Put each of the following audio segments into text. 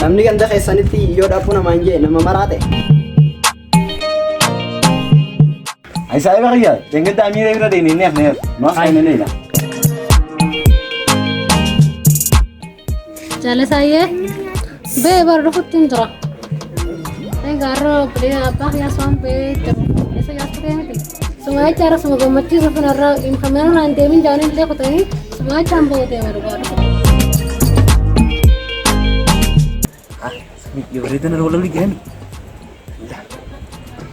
Namni ganda keessanitti yoo dhaphuu namaan jee nama maraa ta'e. Ani saahiba kiyya dheengadda Amiiree bira deemnee ni hafne nu haasofne ni ila. Jaalataayyee bee bar dhufutti hin jira. Egaa har'a obbolee abbaa kiyyaa waan bee jiru. Isa yaasuu ta'e miti. Suma jecha har'a suma gammachiisu fin har'a kamera naan deemin jaanii illee kutanii suma jechaan ba'u deema dhugaa dhufu. Micciyoo bareedaa na wal jirani.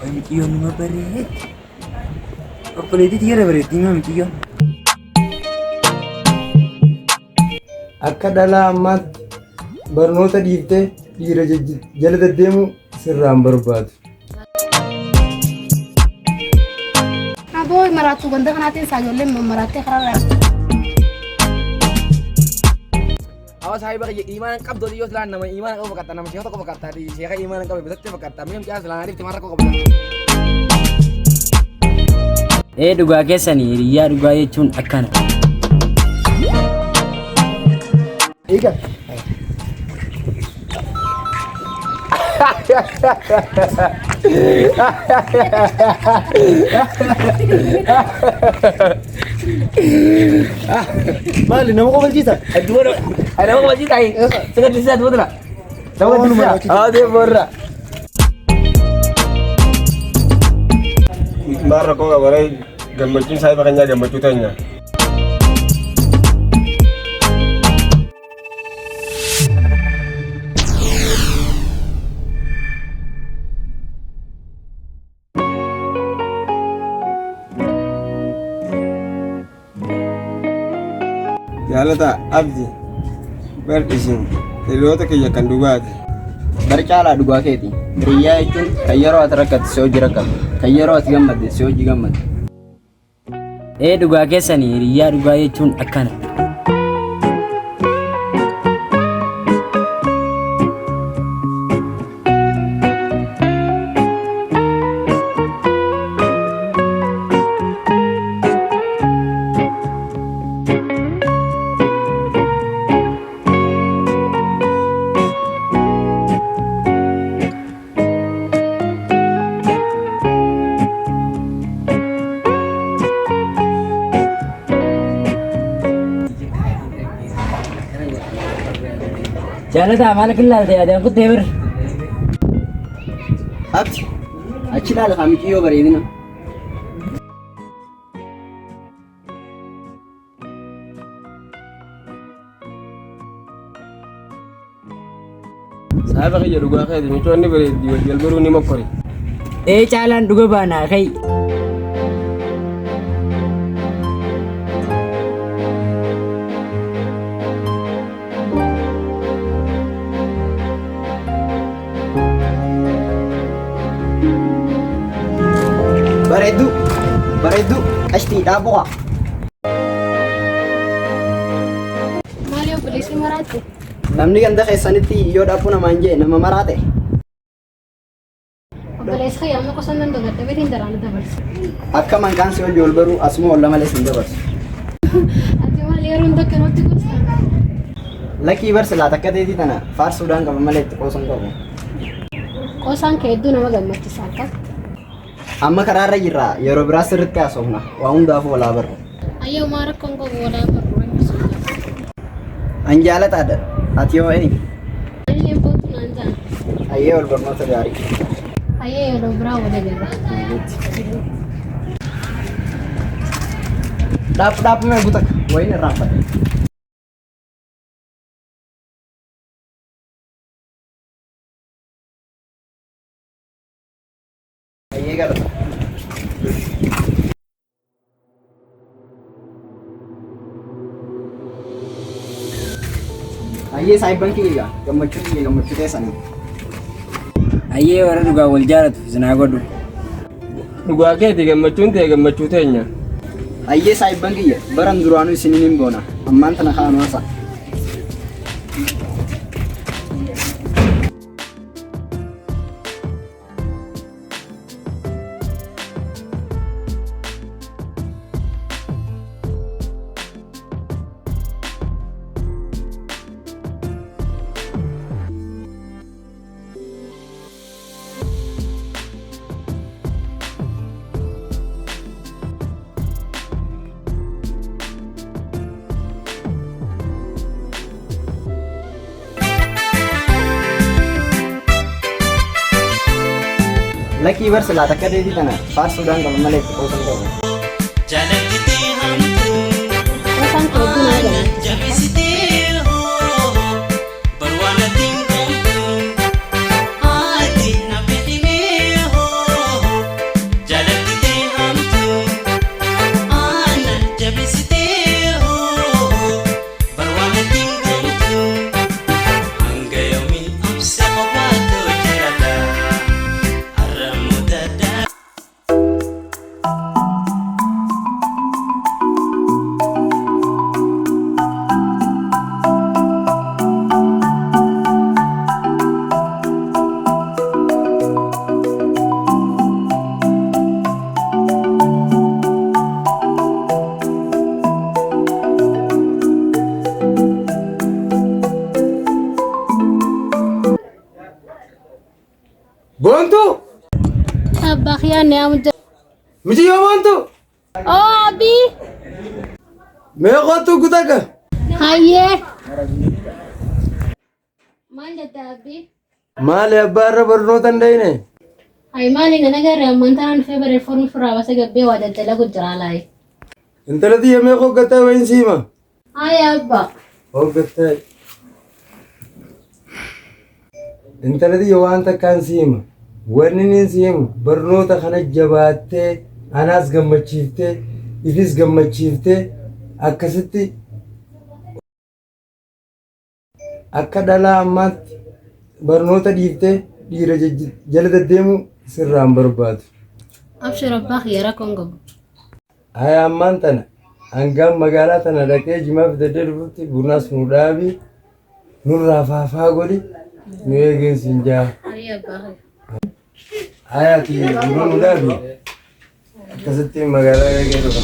Way micciyoon numa bareeddi. Obboleettii tiyya bareeddii maa micciyoon. Akka dhalaa ammaatti barnoota dhiiftee dhiira jala deddeemuu sirraa hin barbaadu. Aboo maraattuu ganda kanaatiin isaa ijoolleen mammaraattee karaa Awa saahiba kiyya iimaana hin qabdu yoo silaan nama iimaana qabu fakkaata nama sheeka tokko fakkaata sheeka iimaana hin qabne bitatte fakkaata mee mucaa silaan ariifte maal rakkoo qabda. Ee dhugaa keessanii hiriyyaa dhugaa jechuun akkana. Eega. Maali nama kofalchiisa? Nama kofalchiisa ayi. Sika disisaa duwwatula. Nama disisaa. Haa deemu borra. Maal rakkoo qaba ree gammachuun saahiba keenyaa gammachuu teenya. Jaalata Abdi bar isin hiriyoota kiyya kan dhugaati. Bar caalaa dhugaa keeti. Hiriyyaa jechuun kan yeroo ati rakkatte si hojii rakkatu, kan yeroo ati gammadde si hojii gammadu. Ee dhugaa keessanii hiriyyaa dhugaa jechuun akkana. Jaalataa maal akka ilaalte yaadaan kuttee bir. Abdi achi ilaali kaa miciyyoo bareedina. Saahiba kiyya dhugaa keeti mucoon ni bareeddi wal jalbaruu ni mokkori. Ee caalaan dhuga baanaa kai. Bareedduu bareedduu qashtii dhaabuqa. Maali obboleessi maraatte? Namni ganda keessanitti yoo dhaabuu namaan jee nama maraa ta'e. Obboleessi kiyya amma qosaan nan dagadha beetiin daraan dabarsa. Akka manqaan si hojii ol baruu asuma olla malee sin dabarsu. Ati maal yeroo hunda akkanumatti gosta? Lakii bar silaa takka teetii tana faarsuudhaan qaba malee itti qoosuun qabu. Qosaan kee hedduu nama gammachiisa akka. Amma karaarra jirra yeroo biraa sirriitti haasofna waa hundaafuu walaa barru. Ayyoo maa rakkoon qabu walaa barru. An jaalataadha ati yoo eenyu? Anillee bootu naan ta'an. Ayyee wal barnoota gaarii. Ayyee yeroo biraa wal agarra. Dhaab dhaab mee gutak wayin irraanfadhe. Ayyee galata. Ayyee saayibban kiyya gammachuu kiyya gammachuu teessanii. Ayyee warra dhugaa wal jaalatu isin haa godhu. Dhugaa keeti gammachuun ta'e gammachuu teenya. Ayyee saayibban kiyya baran duraanuu isiniin hin boona ammaan tana kaanu hasa. Lakkii bar silaa takka teetii tana faarsuudhaan qaba malee itti qoosan qabu. Qoosaan kee hedduu nama gammachiisa. Boontuu! Abbaa kiyyaan na yaamu jira. Mitiyyoo boontuu! Oo abbii. Mee kottu kutaka. Hayyee. Maal jette abbii? Maali abbaa irra barnoota hin dhayne? Hayi maali na nagarre ammaan tanaan dhufee barreefformi firraa basa gabbee waa daddalagu jira laayi. Intala tiyya mee hoggattaa wayin siima? Hayi abbaa. Hoggattaa. Intala tiyya waan takkaan siima. Wanni inni siima barnoota kana jabaattee anaas gammachiiftee ifis gammachiiftee akkasitti akka dhalaa ammaatti barnoota dhiiftee dhiira jala deddeemuu sirraa hin barbaadu. Abshir abbaa kiyya rakkoon qabu. Haya ammaan tana hangaan magaalaa tana dhaqee jimaa fidadhee dhufutti bunaas nu dhaabi nurraa faafaa godhi nu eegeen siin jaa. Hayyee abbaa kiyya. Haya ati buna nu dhaabi akkasitti magaalaa dhaqee dhufa.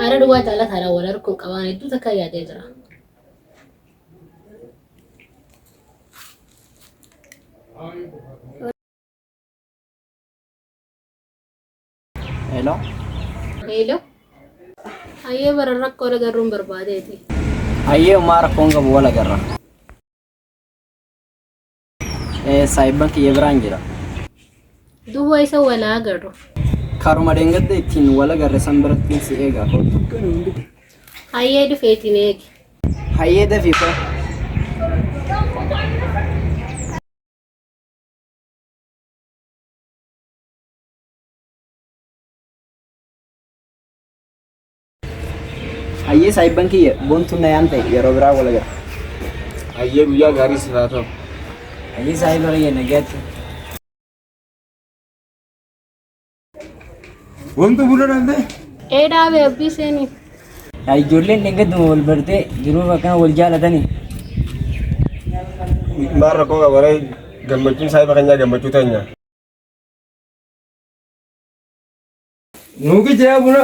Ara dhugaa jaalataadhaan wal arguun qabaan hedduu takka yaadee jira. Hello. Hello. Hayyee bara rakkoo agarruun barbaadeeti. Hayyee homaa rakkoon qabu wal agarra. Saayibban kiyya biraan jira. Duwwa isa wal agarru. Karuma dheengadda ittiin wal agarre san biratti si eegaa kootu. Hayyee dhufeetiin eegi. Hayyee dafii koo. Hayyee saayibban kiyya boontuun na yaan ta'e yeroo biraa wal agarra. Hayyee guyyaa gaarii siif haa ta'u. Hayyee saayiba kiyya nagaatti. Wantu buna dhabdee? Ee dhaabee abbii seenii. Yaa ijoolleen dheengadduma wal bartee jiruuf akkana wal jaalatanii. Maal rakkoo qaba ree gammachuun saahiba keenyaa gammachuu teenya. Nuu qicee buna.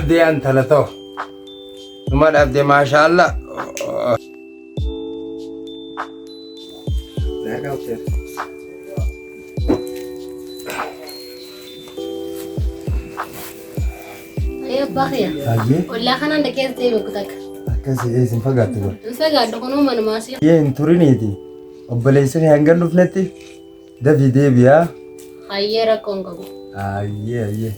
dhabdee antala ta'u. Numa dhabdee maashaallah. Ayyee abbaa kiyya. Ayyee Ollaa kanaan dhaqee deebi'u takka. akkasii eessin fagaattu bara. Hin fagaadhu kunuu manumaa si. Yee hin turiniiti. Obboleessi kee hanga dhufnetti dafii deebi'aa. Hayyee rakkoo hin qabu. Ayyee ayyee.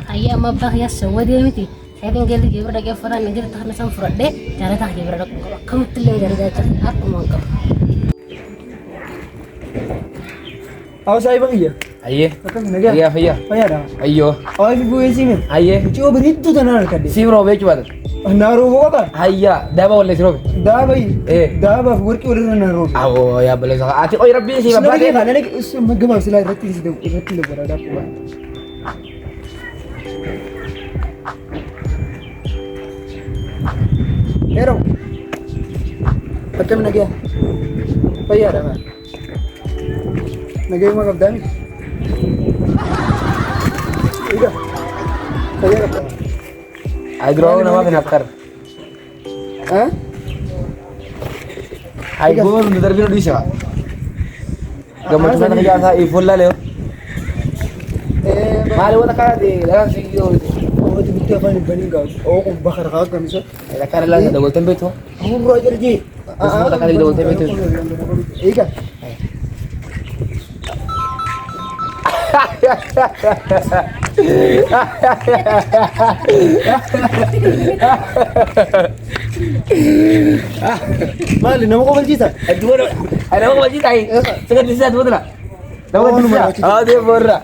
Hayyee amma abbaa kiyya sawwadee miti. Seetiin geelli kee bira dhaqee uffata inni jirtu kana san fudhadhee jaalataa kee bira dhaquu qaba. Akkamitti illee jaalata harkuma hin qabu. Awa saahiba kiyya. Ayyee. Akkam nagaa? Fayyaa fayyaa. Fayyaadha. Ayyoo. Awa fi bu'ee siime. Ayyee. Mucoo bareedduu tanaan harkadhe. Siif roobee jechuudha. Naa roobuu qaba. Hayyaa daaba wallee si roobe. Daaba Eh. daabaaf warqii walirra naa roobe. Awoo yaa baleessa. Ati qoy rabbiin siif Sila abbaa dhagee ta'e. kana dhagee gabaaf silaa irratti irratti dabbara daakuu. Yeroo. Akkam nagaa? Fayyaadha maa. Nagayuma qabdaa miti? Egaa fayyaa qabdaa? Ay duroo namaaf hin haftar. Ah? Ay goon nu darbinu dhiisa. Gammachuu kana kiyyaa isaa ifoon laalee. Maali wanta kana dhalaan si yoo Wati bitti afaan hin baniin gaa. Oo bakar kaa kamisa. Kana laan dabaltan beektu. Amurraa jarjee. Osoo takka dabaltee beektu. Egaa. Maali nama qobalchiisa? Nama qobalchiisa ayi. Sagantisaa dubbatu Nama qobalchiisa. Haa deemu borra.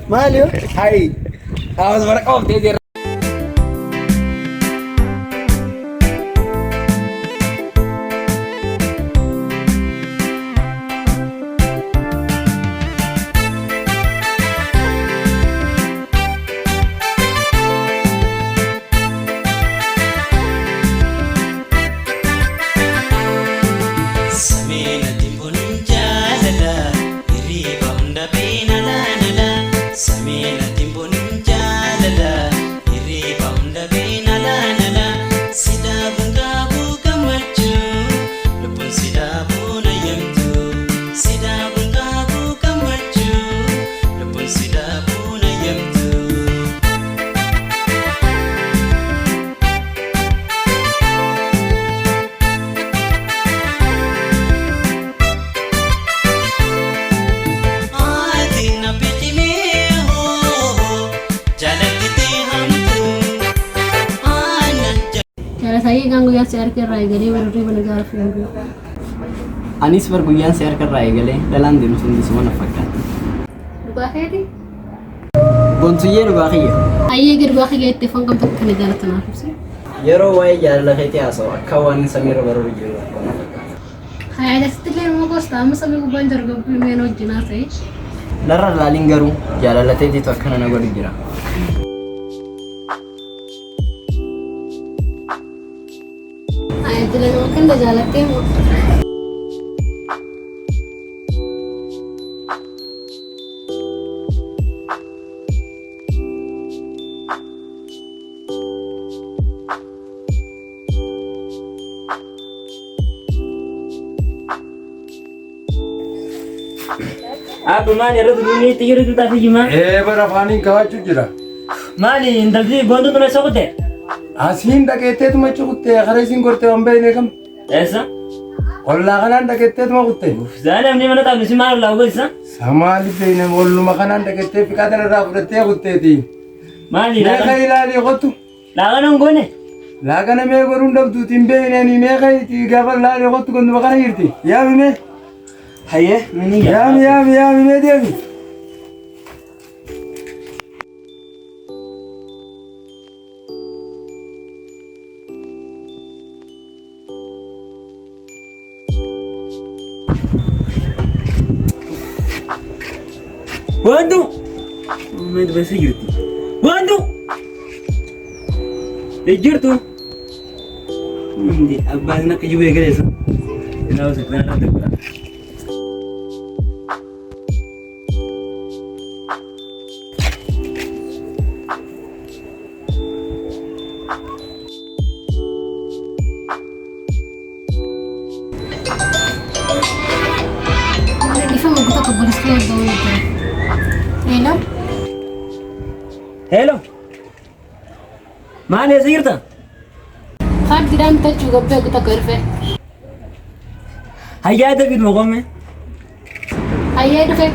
Maali yoo? Ayi. Hawaasa bara qabaftee jira. Jaalataayee egaan guyyaa si harka irraa eegalee walirrii mana gaara fi hin Anis bar guyyaan si harka irraa eegalee dhalaan deemtu hundi suma na fakkaatti. Dhugaa keeti? Bontuyyee dhugaa kiyya. Ayyee gad dhugaa kiyya itti foon qabdu akka na jaalatu naaf ibsi. Yeroo waa'ee jaalala keetii haasa'u akka waan hin samiirra baruu jiru tokko na fakkaata. Hayaa asitti illee immoo gosta amma samii gubbaan dargaggoon meen wajjin haasa'e. Narra laaliin garuu jaalala teetiitu akkana na godhu jira. Hayaa jila nama kan jaalattee moo? Abba maali irra duduunii xiyyoorri duudhaa fi jimaa? Ee bara afaaniin kaa'achuu jira. Maali intalti boontuu tuna isa kute? Asiin dhaqeetteetuma cuquttee karaa isiin gortee waan beekne kam? Eessa? Ollaa kanaan dhaqeetteetuma kutte. Zaa namni mana taa'u si maal ollaa gosa? Samaali beekne olluma kanaan dhaqeettee fiqaa tanarraa fudhattee kutteeti. Maali Meeqa ilaalii kottu? laaqana hin goone? Laaqana mee godhuun dhabduuti hin beekne ani meeqa gaafa laalii kottu ganduma kana jirti. Yaami mee? Hayyee mini Yaami yaami yaami mee deemi. Boontuu! Mee dubartii jirti. Boontuu! Jirtu. Abbaan akka jibu eegaleessa. Ilaalu sakkanaa irratti godha. Takka obboleessa kiyya dawwaluu jira. Hello. Hello. Maal eessa jirta? Kaardiidhaan bitachuu gabbee takka dhufe. Hayyaa dafi dhuma qomme. Hayyee dhufe.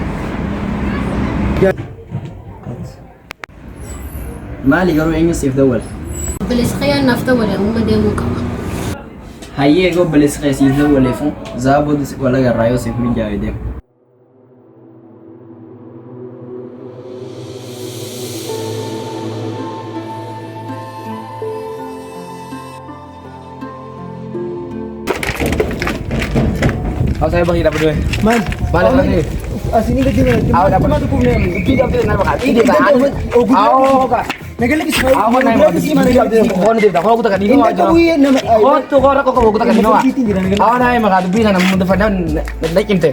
Maali garuu eenyu siif dawwale? Obboleessi kiyyaan naaf dawwale amma deemuu qaba. Hayyee egaa obboleessi kee siif dawwaleefu zaa booda wal agarraa yoo siif mijaa'e deemu. Aw saya bagi dapat duit. Maal? Maal apa ni? Asii gadi mana? Aw dapat. Matu kumne. Dubbii qabdee na baqa. Dhiidee ba'a. Aw ka. Nagala kisi. Aw na Kisi mana dubbii qabdee koon deemta koon kuta kadii Inta qabu nama. Kootu koon rakkoo qabu kuta kadii waa. Aw na maka dubbii sana mudafadhaan na cimte.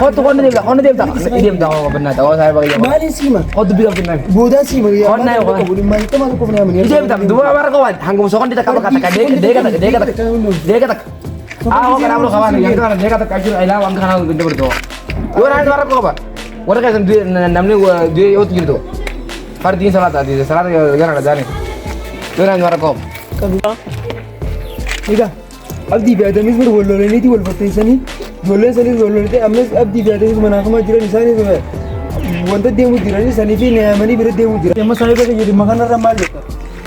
Kootu koon deemta koon deemta deemta koo bannaata. Aw saya bagi. Maaliin siima? Kootu dubbii qabdee na. Boodaan siima. Koon na Qabu maal matu kumne amani. Deemta duba bara koo hangum sokon dita kaba kata deega takka deega takka deega takka. Aw kana ablo qabaan yang kana deega takka jiru ilaa waan kana dabarto. Yoo naan bara koo qaba. Warra keessan namni du'e yoo jirtu. Fardiin salaata salaata gara jaani. Yoo naan bara koo. Egaa abdii fi adamis bir wal lolaniiti wal fatteessanii ijoolleen sanis wal lolanii ammas abdii fi adamis manaa jiran isaanis wanta deemu jiranii sanii fi naamanii bira deemu jira. Amma sanii bakka jedhu makanarra maal jetta?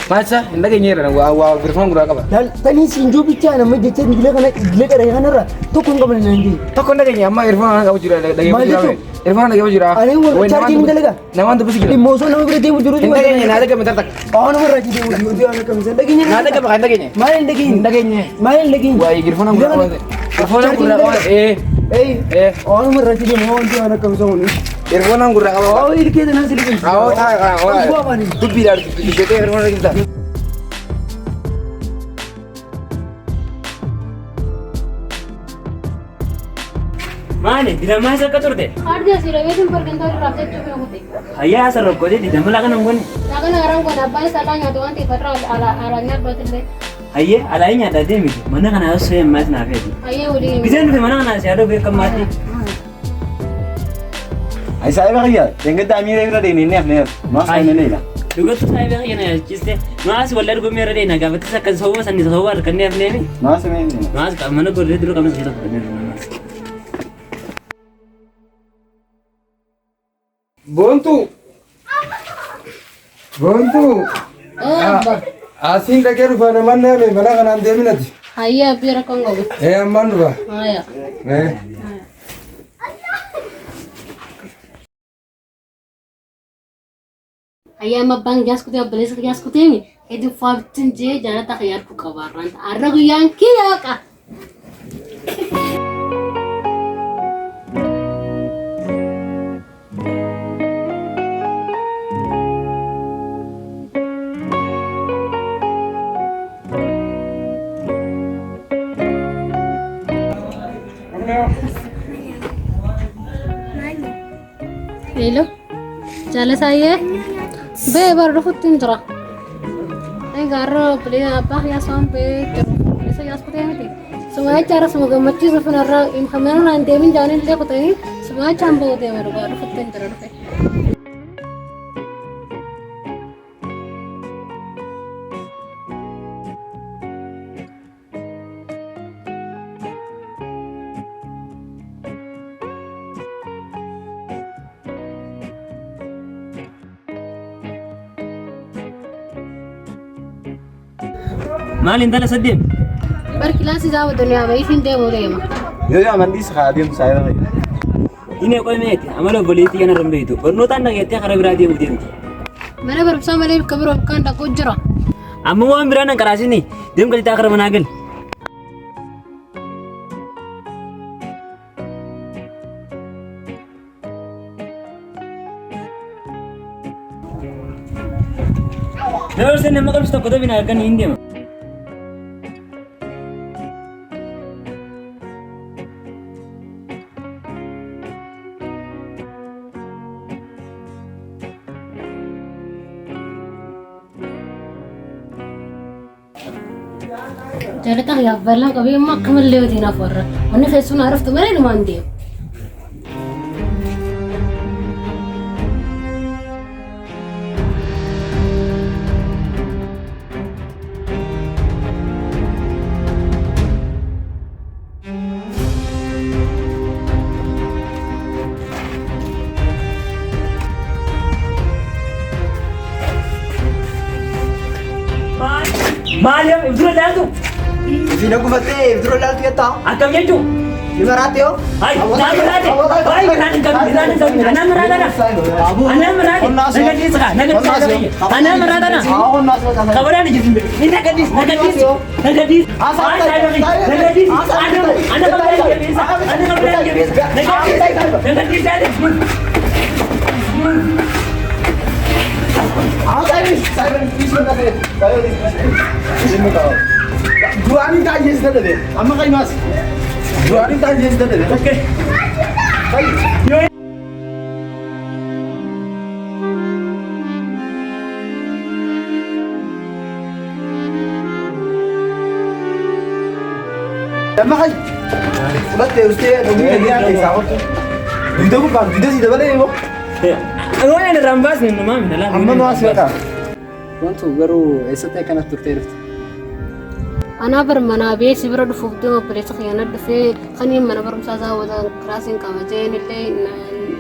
Maal hin dhageenyeera waa girfoon guraa qaba. Tanii siinjoo bichaa nama jecha idilee kana idilee qaree kanarra tokko hin qaban hin jiru. Tokko hin dhageenye amma irfoon kana qabu jira Maal jechuun? Irfoon kana qabu jira. Ani wal chaarjii hin dalagaa. Namaan dubbisi jira. Dhimma osoo nama bira deemu jiru. Hin dhageenye naa dhagame tartak. Waan nama irraa deemu jiru waan akkamisan dhageenye. Naa dhagame kan dhageenye. Maal hin dhageenye? Hin dhageenye. Maal hin dhageenye? Waa girfoon guraa qaba. Irfoon guraa qaba. Ee. Ee. Waan nama irraa deemu wanti waan akkamisan kun. Irfoon guraa qaba. Waa ilkee tanaa sili. Awwa taa. Dubbiidhaan dubbatee irfoon dhaggeeffata. Maali diramaa isa akka turte? Kaardii asii dhabeetiin bargantaa irraa bitachuu fi kute. Hayyaa asa rakkoote didama laqa nan gonne. Laaqana garaan kun abbaan isaa alaa nyaatu waan ta'eef irraa alaa nyaatu. Hayyee alaa nyaata deemiti mana kana osoo himmaas naaf eegi. Hayyee walii. Biseen dhufe mana kana si yaaduu beekamaatti. Ay saahiba kiyya dheengadda amiira bira deemnee ni hafneera. Maas kan inni ila. Dhugattu saahiba kiyya na yaachiste maas wal arguu irra deena gaafattis akka sababa sanni sababa harkannee hafneemi. Maas mee. Maas mana godhee dura qabna sababa fudhannee maas. Boontuu. Boontuu. Asiin dhaqee dhufa namaan naame mana kanaan deeminati. Hayyee abbii rakkoon qabu. Ee ammaan dhufa. Haaya. Ee. Hayyee amma abbaan gaas kutee obboleessa gaas kuteemi hedduu faabtin jee jaalata xiyyaar ku qabaarraan arra guyyaan kiyya baqa. Hello. Jaalataayyee. Bee bara dhufutti hin jira. Egaa har'a obboleessa abbaa kiyyaa waan bee jiru. Obboleessa kiyyaas kutee miti. Suma jecha har'a suma gammachiisu fin har'a kamera naan deemin jaaniin illee kutanii suma jechaan ba'uu deema dhugaa dhufutti hin jira dhufe. Maal intala saddeem? Bar kilaasii zaa duniyaa bayitiin deemuu deema. Yoo yoo amantii haa deemu saahiba kiyya. Inni qoy meeti amala obboleettii kana irra hin beektu. Barnootaan dhageettee karaa biraa deemuuf deemti. Mana barumsaa malee bakka biroo akkaan dhaquu jira. Amma waan biraa nan qaraasini deem galtaa karaa manaa gal. Dabarseen nama qabsu tokko ta'e harkaan hin deema. Jaalata kiyyaaf bal'aan qabee amma akkamallee hojiin hafu warra. Wanni keessuun haaroftu malee numaan deemu. laaltu. Ifi na gufattee dura laaltu jettaa? Akkam jechuun? Ni maraatte yoo? Hai, naa maraate. Hai, biraan hin qabne, biraan hin qabne. Anaa maraatana. Anaa maraate. Na gadhiisi kaa, na gadhiisi. Anaa maraatana. Kabalaan ijji ni na gadhiisi, na gadhiisi, na gadhiisi. Hai, na gadhiisi. Ana, ana kabalaan jabeessa, ana kabalaan jabeessa. Na gadhiisi, na gadhiisi. Duraanii taa'ee dadhabe. Amma qaymaas. Duraanii taa'ee dadhabe. Okay. Amma qay. Fudhattee ustee dhuguu danda'an keessaa qottu. Dugda gubbaan dugda si dabalee immoo. Waan ani irraan baasne nu maamina laala. Amma nu as feetaa. Wantu garuu eessatti akkanatti turtee dhufte? Anaa bar manaa bee si bira dhufuuf deema obboleessa kiyya na dhufee kaniin mana barumsaa isaa wada kilaasiin qaba jeen illee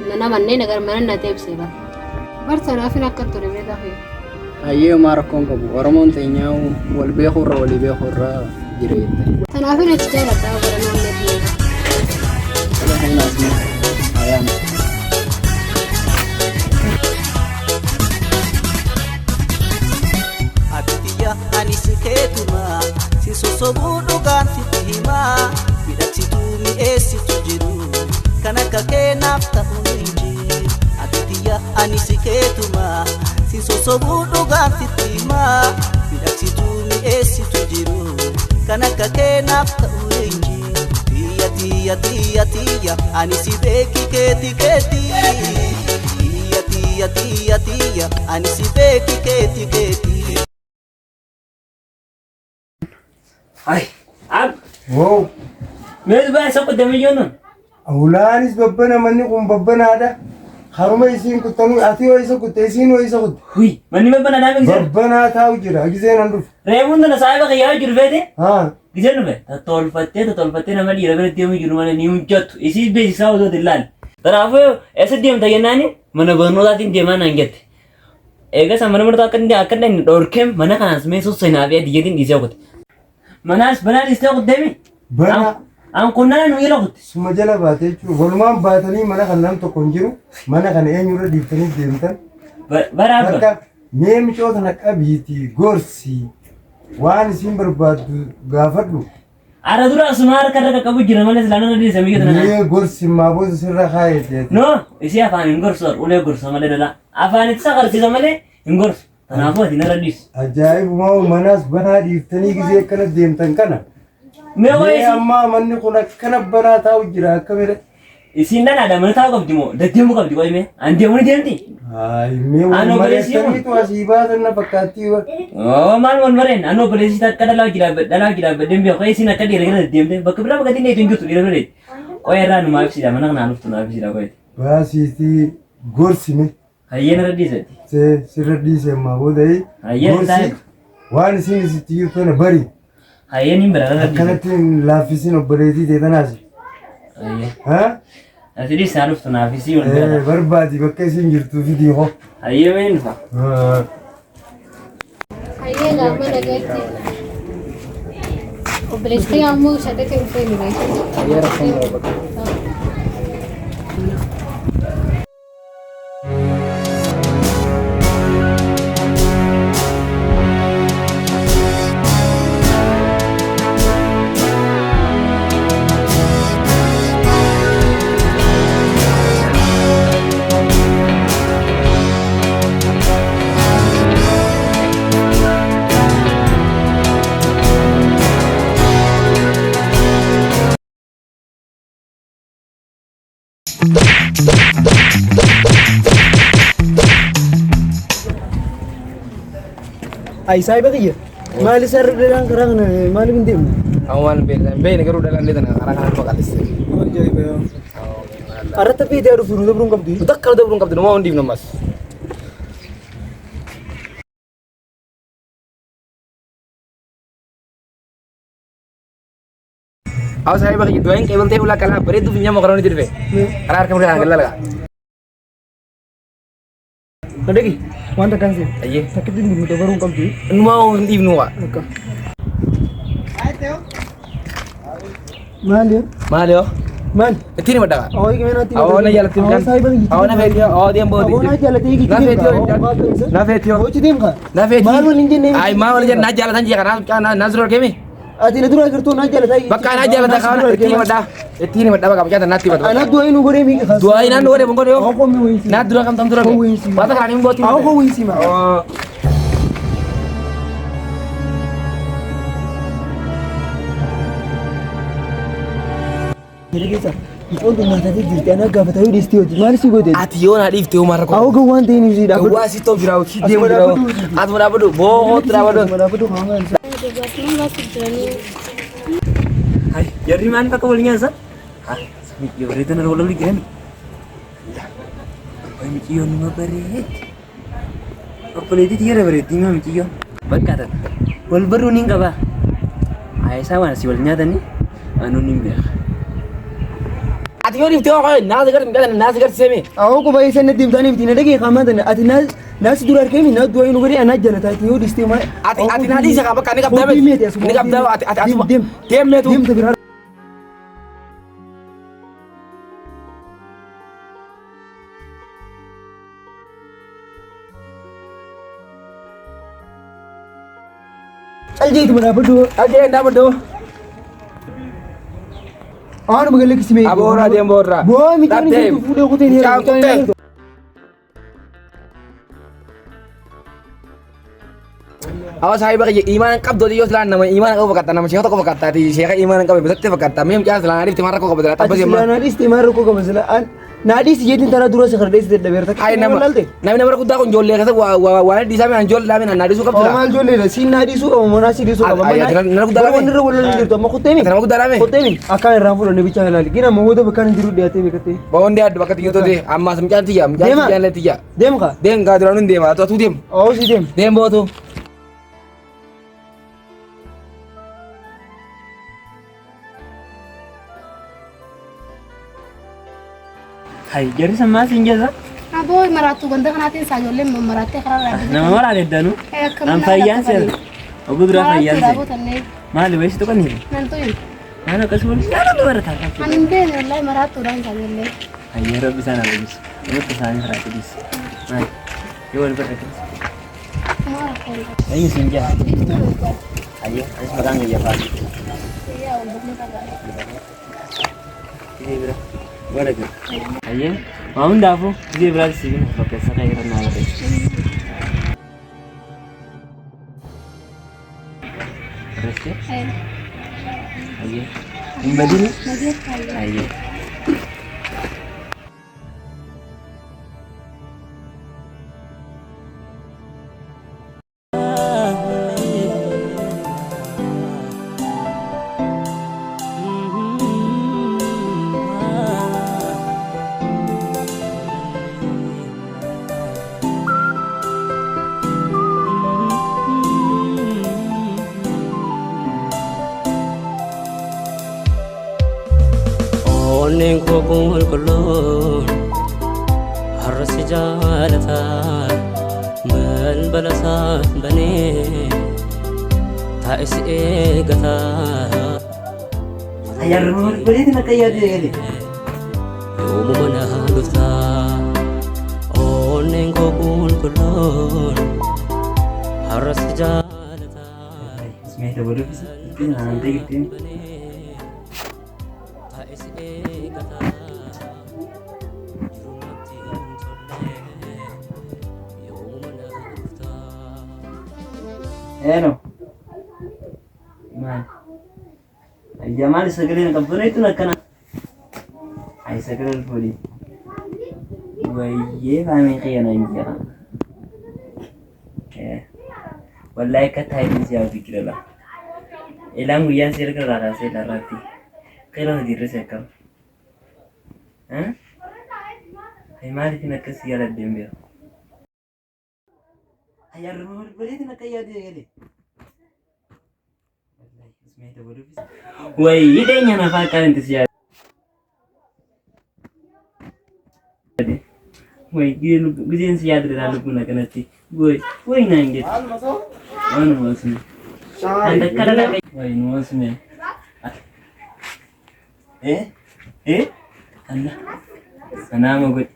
na namannee nagar mana na deebisee bar. Bar sanaafin akka ture beekaa kiyya. Hayyee homaa rakkoon qabu. Oromoon teenyaa wal beekuurra walii beekuurra jira jette. Tanaafin achi jaaladhaa bara naannoo kiyya. Ayaan. Abitiyya ani si keetuma si sosobuu dhugaan sitti himaa miidhagsituu mi'eessitu jiru kan akka keenaaf ta'u hin jiru. Abitiyya ani si keetuma si sosobuu dhugaan sitti himaa miidhagsituu mi'eessitu jiru kan akka keenaaf ta'u hin jiru. Tiyya tiyya tiyya tiyya ani si beeki keeti keeti. Tiyya tiyya tiyya tiyya ani si beeki keeti keeti. Hai, ab. Wow. Meeshaa baay'ee qoddamee jiru. Ulaanis babbana manni kun babbanaadha. Haruma isiin kuttanuu ati yoo isa kutte isiin yoo isa kutte. Hui, manni babbana naa beeksisa. Babbanaa taa'u jira giseen an dhufu. Reefuun tana saayiba kiyyaa jiru feete. Haa. Giseen dhufe tottolfattee tottolfattee nama dhiira bira deemu jiru malee ni hojjettu. Isiis beeksisaa osoo hin laalle. Kanaafuu eessa deemta jennaani mana barnootaatiin deemaa naan jette. Eegas mana barnootaa akka inni akka inni dhorkeem mana kanaas mee sossenaa fi adiyyatiin dhiisee kutte. Manaas banaa dhiistee kutteemi. Bana. An kunnaan nu jala kutte. Suma jala baate jechuudha. Walumaan baatanii mana kana nam tokko hin jiru. Mana kana eenyurra dhiiftanii deemtan. Bara abba. Bakka mee micoo tana qabiitii gorsi waan isiin barbaaddu gaafadhu. Ara dura asuma harka irra qaqqabu jira malee silaa nama dhiisa miyyoo tana. Mee gorsi maaboota sirra kaayete. No, isii afaan hin gorsu ulee gorsa malee dhala. Afaan itti saqarsiisa malee hin gorsu. Kanaafuu ati narra dhiisi. Ajaa'ibumaa manaas banaa dhiiftanii gisee akkana deemtan kana. Mee Mee waa'ee ammaa manni kun akkana banaa taa'u jira akkamidha. Isiin dhalaadha mana taa'u qabdi moo deddeemuu qabdi qoy mee? An deemuu ni deemti? Hayi mee wal Ani obboleessi mareessaniitu asii baatan na fakkaattii bar. Oo maal wal mareen an obboleessi takka dhalaa hojii dhaabbadhe dhalaa hojii dhaabbadhe hin beeku isiin akka dhiira gara deddeemte bakka biraa bakka dinneetu hin jirtu dhiira bira deemte. Qoy irraa nu maaf ibsidha mana kanaa dhuftu naaf ibsidha qoy. Baasiitii gorsi mee. Hayyee narra dhiisati. See sirra dhiise ammaa booda Hayyee gorsi taa'e. waan isiin isitti jirtu tana bari. Hayyee niin bira narra dhiisati. Akkanatti hin laaffisiin obboleettii tee tanaas. Hayyee. Haa? Asi dhiisaa dhuftu naaf isii wal bira. Barbaadi bakka isiin jirtu fidii hoo. Hayyee mee hin dhufa. Hayyee gaafa nagaatti. Obboleessi kiyya ammoo saddeetti dhufee ni beeku. Hayyee rakkoon qaba bakka. Ay saayiba kiyya. Maali sarri dhalaan karaa kana maaliif hin deemne? Amma waan beekne beekne garuu dhalaan illee tana karaa kanaan maqaalesse. Ajaa'iba yaa. Arratti fiitee dhufu nu dabruun qabdu. Nu takka nu dabruun qabdu nama hundiif namas. Aw saahiba kiyya du'aayin qeebaltee ulaa kalaa bareedduu fi nyaama karoon itti dhufe. Karaa harka mirgaa kan lalaga. Nadegi waan takkaan seenu. Ayyee. Takkitti nu dabaruun qabdu. Numaa hin dhiifnu waa. Akka. Maali? Maali yoo? Maali? Ittiin himadha. Awwa qimeenaatti. Awwa na jaalatti Awwa saahiba kiyya. Awwa na feeti yoo. Awwa deem boodi. Awwa na jaallatee Na feeti yoo. Na feeti yoo. Hojii deem kaa. Na feeti. Maal waliin jennee? Ay maal waliin jennee na jaalatan jee kanaa na dura argame. Ati na dura agartuu na jaalataa. Bakka na jaalata kana ittiin himadha. Ittiin himadha bakka mucaa natti himatu. Ana du'a inni godhee miidha. Du'a inni godhee mun godhee yoo. Awwa komi wayinsi. Na dura kam tam dura. Wanta kanaan hin gooti. Awwa wayinsi ma. Mucoon tun nyaatatti jirti. Ana gaafataa yoo dhiistee hojii maal si goote? Ati yoo na dhiifte homaa rakkoo. Awwa gawwaan ta'in ibsii dhaabbatu. Gawwaa si ta'u jira si deemu jira. Ati mana dhaabbatu boohootti dhaabbatu. Mana dhaabbatu haa maal. Jarri maaliif akka wal nyaasa? Micciyoo bareedan irra wal jiran. Wayi micciyoo numa bareeddi. Obboleettii tiyya bareeddi maa micciyoo. Bakka tana wal barruun hin qabaa. Isaa waan asii wal nyaatanii anuun hin beeka. Ati yoo dhiifte hoo naas gar naas garsiisee Awwa quba isa natti himtaan himti na dhagee qaamaa tana ati naas dura argame na du'a inni godhee ana jaalata ati yoo dhiistee maal. Ati ati na dhiisa qaba bakka ni qabdaa ni qabdaa ati ati ati deem deem meetu. Deemta biraa. Caljeetu mana dhaabbatu. Caljeetu dhaabbatu. Waan magaalaa kisimee. Aboora deem boorra. Boo miidhaan inni fuudhee kutee ni Mucaan kuttee. Awa saahiba kiyya iimaan qabdu yoo silaan nama iimaan qabu fakkaata nama sheeka tokko fakkaata ati sheeka iimaan qabu bisatte fakkaata mee mucaan silaan dhiifte maal rakkoo qaba silaa Ati tabbas silaa naa dhiiste maal rakkoo qaba silaa naa dhiisi jeetiin tana dura si kardheessi dadhabeerta. Hai nama namni nama guddaa kun ijoollee keessa waa waan dhiisaa mee ijoollee dhaabee naa dhiisuu qabdu Waa maal ijoolleedha siin naa dhiisuu qaba moo naa si dhiisuu qaba. Ay, ati nama guddaa Bara wanni irra wal loluu jirtu amma kutteemi. Nama guddaa dhaabee. Kutteemi akkaan irraa fuudhanii bichaa ilaali. Gina amma booda bakka inni jiru dhiyaatee beekattee. Boondee addu bakka xiyyoo ta'e ammaas mucaan tiyya mucaan Deema. tiyya illee tiyya. Deem kaa. Deem kaa duraan hin deema atu deem. Oo si deem. Deem bootu. Hai jarri sammaa siin jasa. Aboo maraattuu ganda kanaatiin isaa ijoolleen maraattee karaa irraa Nama maraa deddanu. An fayyaan seera. Obbo duraa fayyaan seera. Maali wayii si tuqanii? Nan tuyin. Maal akkas wal nyaata barataa kan. Ani hin beekne wallaahi maraattuudhaan isaa ijoollee. Hayyee rabbi isaan haa eegisu. Namatti isaanii karaa eegisu. Maali yoo wal barra keessa. Maal rakkoo hin qabu. Eenyu siin jaa? Hayyee anis maqaan kiyya faati. Yaa wal barnoota gaarii. Gisee bira. Wala jira. Hayyee waa hundaafuu gisee biraatti si bina bakka isa kan irra naa barreessu. Barreessitee? Hayyee. Hin badini? Hayyee. Onneen koo qulqulluun har'a si jaalata balbala isaa banee taa'e si eegata. Ayyaarri bareedina akka yaadu eegale. Yoomuma na dhufta onneen koo qulqulluun har'a si jaalata. Ismee dabaluufis ittiin aanan ittiin. Taa'e si eegata. Jirumatti hin tolle yoomuma na dhufta. Eno. Maali? Ayyaa maali sagaleen qabbaneetuun akkana? Ay sagaleen fuudhi. Wayyee faamii kiyya naan jira. Wallaahi akka taayitiin si yaadu jira laa. Ilaan guyyaan si erga irraa kaasee irraatti. Qeeroo hojii irra si akkam. Ay maaliifin akkas si yaadadde hin beeku. Ayyaarri bareedina akka yaadu eegale. Wayii dhiyeenya nafaa qalinti si yaade. Wayii giseen si yaadde laa lubbuun akkanatti. Wayi wayi naan jettu. Waanuma osoo. An takka dalagaa. Wayi nuwasme. Eh? Eh? Anna. Sanaama godhi.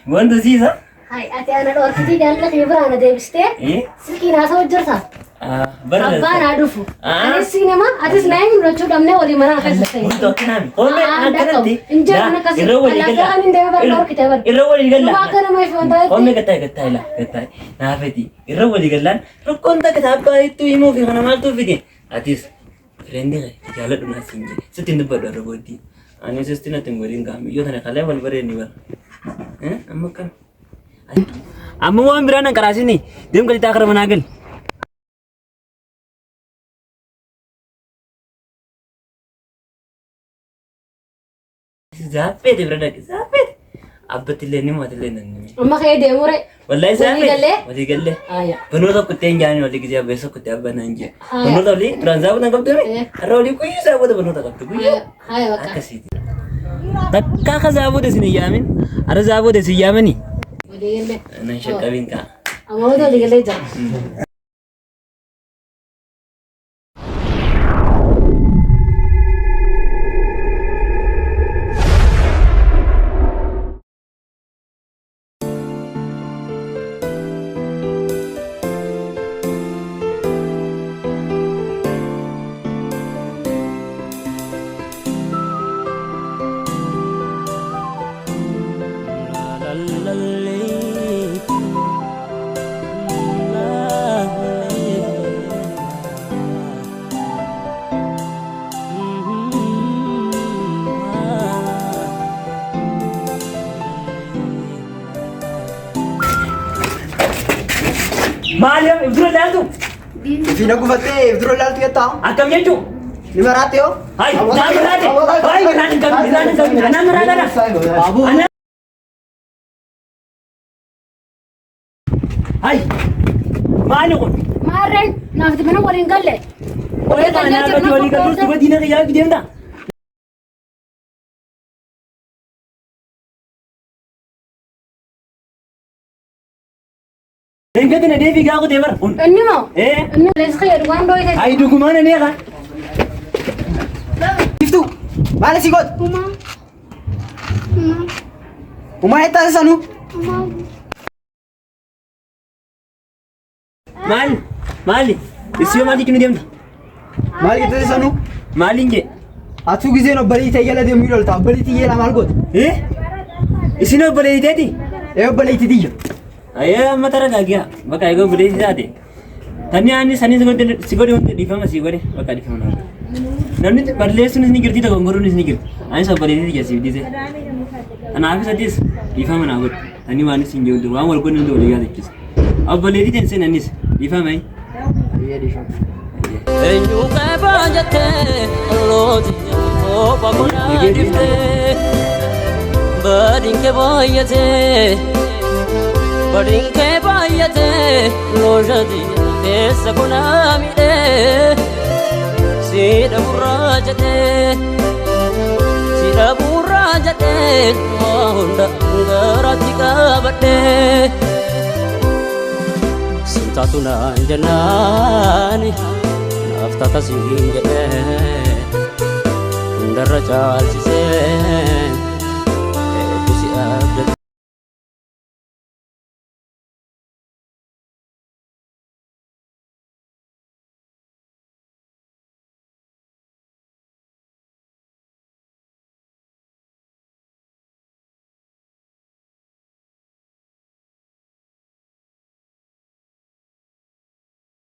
Wanta siisa? Hai, ati ana dhorkitii jaalala kee biraan deebistee silkiin haasa'u jirta. Bara. Abbaan haa dhufu. Anis si nama, atis na himu lachuu dhabnee walii manaa keessa ta'e. Wanti akkanaami. Koomee akkanatti. Hin jiru akkasii. Irra walii galla. Alaabaa hin deemee bara dhorkitee bara. Irra walii galla. Nama akka nama ifi wanta Koomee gattaa'e gattaa'e laa gattaa'e. Naafeti. Irra walii gallaan rakkoon takka abbaa ittuu himuu fi kana maaltu fide. Atis fireendi jaaladhu naa siin jedhe. Sitti hin dubbadhu irra booddee. Ani sitti natti hin godhin qaami. Yoo tana kalee wal bareenni bara. Amma akkana. Amma waan biraa nan qaraasini. Deem galii taakara manaa gali. Zaaffeete bira dhaqe zaaffeete. Abbatti illee ni mootillee nan nimi. Amma ka'ee deemure. Wallahi Walii zaaffeete. gallee? Walii gallee. Aya. Barnoota kuttee hin jaaniin walii gisee abbeessa kuttee abbaa naan jee. Haya. Barnoota walii duraan zaabota hin qabdu har'a walii guyyuu zaabota barnoota qabdu guyyuu. Haya bakka. Akkasiiti. Takka akka zaabota isin hin yaamin har'a zaabota isin yaamanii. Walii gallee. Nan shaqqabiin ka'a. Amma walii gallee jira. Maaliif ibdura ilaaltu? Ifiin gufattee dura ilaaltu jettaa? Akkam jechuun? Ni maraatte yoo? Hai, naa maraate. Hai, irraan hin qabin, irraan hin qabin. Anaa maraatadha. Anaa. Hai, maali kun? Maarreen naaf mana waliin galle. Qoyee kana naa gadi walii galuu duba diina kiyyaa deemta. Engati na deebii gaa kutee bara. Inni moo? Eh. Inni lees kiyya dhugaan dooyite. Hai dhugumaan ani eegaa. Iftu maal si godhu? Umaa jettaa sanuu? Maali? Maali? Isiyoo maal jechuun deemta? Maal jettee sanuu? Maaliin jee? Atuu giseen obboleettii jala deemuu ilaalta. Obboleettii jala maal goota? Eh? Isin obboleetteeti? Ee obboleettii tiyya. Ayyee amma tara gaagiyaa. Bakka egaa obboleettii taate. Tanni ani sanii si godhe hundi dhiifama si godhe bakka dhiifama naa godhe. Namni balleessuunis ni jirti dogongoruunis ni jirti. Anis obboleettii tiyya siif dhiise. Kanaafis atis dhiifama naa godhe. Tanni waan isin jiru waan wal godhe hundi walii yaadachiisa. Obboleettii ta'in sen anis dhiifama. Eenyu qeebaa jettee ollooti qofa kunaa dhiftee badiin kee baay'atee badiin kee baay'atee loojati keessa kunaa miidhee siidha burraa jedhee siidha burraa jedhee waa hunda garaatti qabadhee. Sintaatu naan jennaani naaf taata siin jedhee hundarra caalchisee